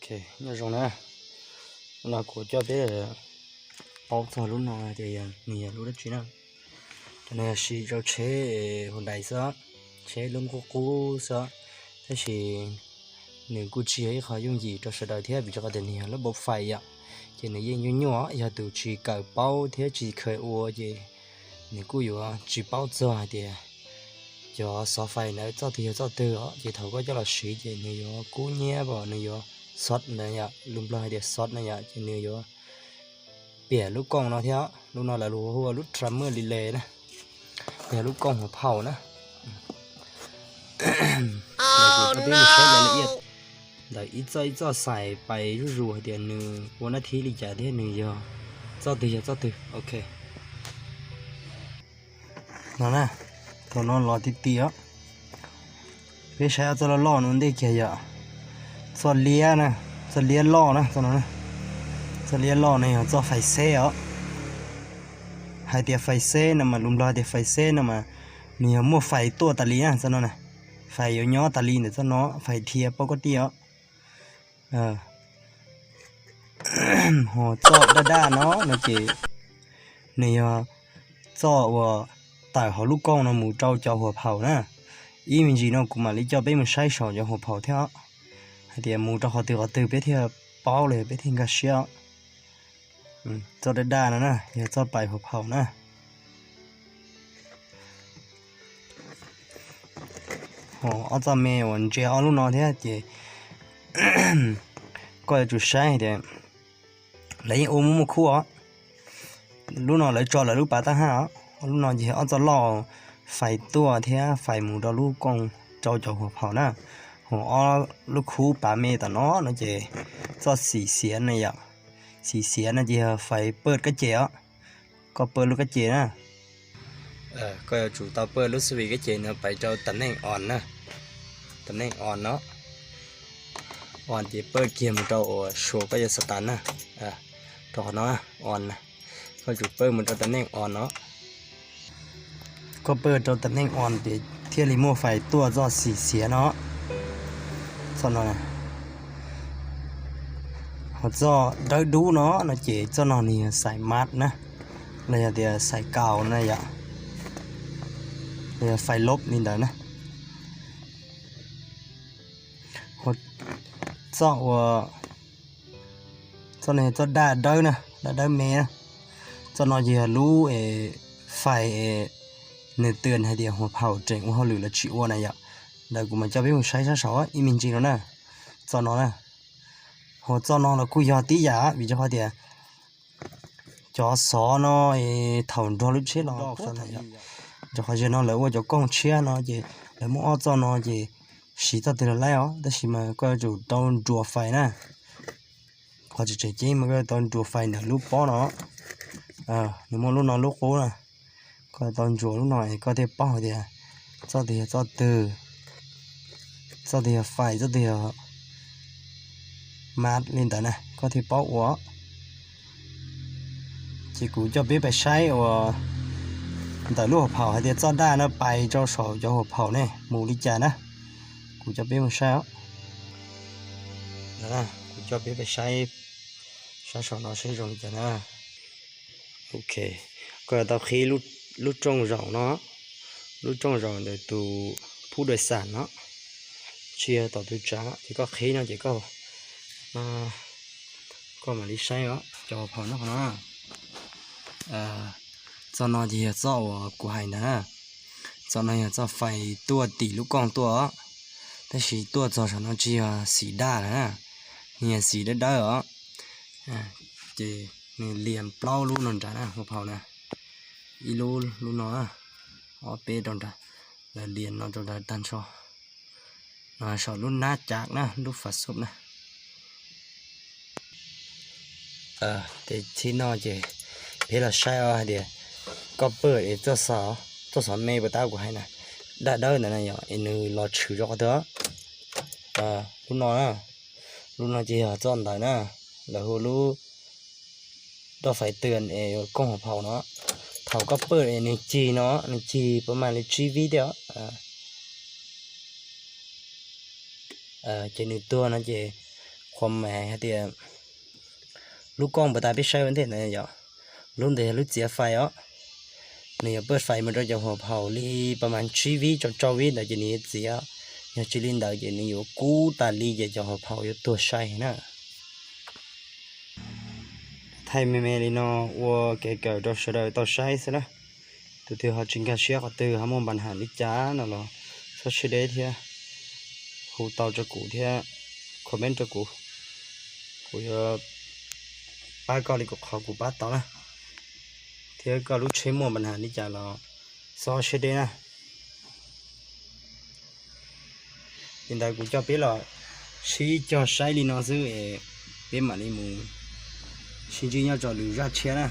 Ok, nyob zoo na. No kuv coj peb paub txog lub no tias nws yog lub dab tsi na. Cov no yog siv rau tsheb Hyundai xwb, tsheb lub qub qub xwb, tab sis nws kuj tsis yog ib qho yooj yim rau sawv daws thiab vim rau qhov tias nws yog lub npau fais yom, ces nws yeej nyuaj nyuaj yog tus tsis kawm paub thiab tsis kheev ua ces nws kuj yuav tsis paub txog hais tias cov xov fais ntawd txoj twg yog txoj twg os, ces thaum koj coj los siv ces nws yuav kub hnyiab, nws yuav xov ntawd yom, lus Nplog hais tias xov na yom, ces nws yuav piam lub kooj no thiab. Lub no lawv hu ua lub tram maj li le na, yog lub kooj huv phaum na. Kuv peb mus saib rau la iaj ntawm ib txoj ib txoj xais pais zuj zus hais tias nws ua nab thib li cas thiab nws yog txoj twg yog txoj twg. Ok, no na, thaum no los ti ti os. Peb saib ob txoj loj loj no ntej kiag yom, txoj liab na, txoj liab loj na, txoj no, txoj liab loj no yog txoj fais xeb os. Hais tias fais xeb no mas lus Nplog hais tias fais xeb no mas nws yog muaj fais tuaj tas li na txoj no na. Fais yuav nyob tas li ntawm txoj no, fais dhia paub koj tiaj os. Ho txoj daj daj no no ces nws yog txoj uas tawm hauv lub kooj no mus rau cov huam phaum na. Ib me ntsis no kuv mam li coj peb mus saib saum cov huam phaum thiab os, hais tias mus rau qhov twg qhov twg peb thiaj paub los yog peb thiaj nkag siab os. Txoj daj daj no na yog txoj pais huam phaum na. Ho ob txoj me uas ntsia ob lub no thiab ces koj yuav tsum saib hais tias lawv yeej ua muaj muaj khub os. Lub no lawv tso lawv lub pav tab haj os, lub no ces ob txoj loj fais tuaj thiab fais mus rau lub kooj rau cov huam phaum na. Ho ob lub khub pav me tom no no ces txoj xim xiav na yom, xim xiav no ces yog fais pawj kab ces os. Koj pawj lub kab ces na, koj yuav tsum tau pawj lub xub vis kab ces no pais rau tam neej on na, tam neej on no, on ces pawj kiag mus rau uas suav koj yuav xav tas na, rau qhov no on na, koj tsum pawj mus rau tam neej on no. Koj pawj rau tam neej on ces thiaj li muaj fais tuaj txoj xim xiav no, txoj no. Ho txoj dawb dub no no ces txoj no nws yog xais mad na, los yog tias xais kaus na yom, los yog fais lob li ntawd na. Ho txoj ua, txoj no yog txoj daj dawb na, daj dawb me na. Txoj no ces yog lub fais nws twb hais tias huam phaum tseem ua hauj lwm los tsis ua na yom. Ntawd kuv mam coj peb mus saib sab saud ib me ntsis no na. Txoj no na, ho txoj no los kuj yog tib yam vim rau qhov tias cov xov no thaum nrog lub tsheb los, rau qhov zaum no lawv ua cov kooj tshiab no ces lawv muaj ob txoj no ces siv txoj twg los laib os, tab sis mas koj yuav tsum tau nruas fais na. Qhov tseem ceeb mas koj yuav tau nruas fais ntawm lub pob no, nws muaj lub no lub qub na. Koj yuav tau nruas lub no es koj thiaj paub hais tias txoj twg yog txoj twg, txoj twg yog fais, txoj twg yog mad li ntawd na, koj thiaj paub ua. Ces kuv coj peb pais saib uas ntawm lub huam phaum hais tias txoj daj no pais rau saum cov huam phaum ne mus li cas na. Kuv coj peb mus saib os. Kuv coj peb pais saib sab saum no saib zoo li cas na. Ok, koj yuav tau qhib lub rooj zaum no, lub rooj zaum ntawm tus phub dais xam no, tsis yog tom tus tsav, ces koj qhib no ces koj, koj mam li saib os cov huam phaum no qhov no. Txoj no ces yog txoj uas kuv hais ntawd na. Txoj no yog txoj fais tuaj tim lub kooj tuaj os, tab sis tuaj txog saum no tsis yog xim daj lawm na, nws yog xim dawb dawb os. Ces nws lias plaub lub no nrad na, huam phaum na, ib lub lub no, ob peb rau nrad, lawv lias no rau nrad tag nrho. No saum lub nab cav na, lub fas xub na. Ces txij no ces peb los saib os hais tias koj pawj es txoj xov me puas tab kuv hais na, daj dawb ntawd na yom, es nws los tshwm rau qhov twg. Lub no na, lub no ces yog txoj ntawd na, lawv hu lub roj fais twm es kooj huam phaum no. Thaum koj pawj es nws cig no, nws cig puas mag li tsib vib thiab. Ces nws tuag no ces qhov mas hais tias lub koj puas tas peb saib ua ntej ntawd yom. Lub ntawd yog lub txiav fais os. Nws yuav pab fais mus rau cov huab phaum li pas mas tsib vib rau rau vib ntawd ces nws yuav txiav. Yog tsis li ntawd ces nws yuav kub tas li ces cov huab phaum yuav tuag sai na. Thaij me me li no ua kev kawm rau sawv daws tau saib xwb na. Tus twg ho tsis nkag siab qhov twg ho muaj npa nham li cas no los txhob siab deb thiab, hu tau rau kuv thiab comment rau kuv, kuv yuav pab koj li kuv qhov kuv pab tau na. Thiab koj lub tsheb muaj npa nham li cas los txhob siab deb na. Li ntawd kuv coj peb los sib cog saib li no xwb es peb mam li mus sib ntsib nyob rau lwm zaj tshiab na.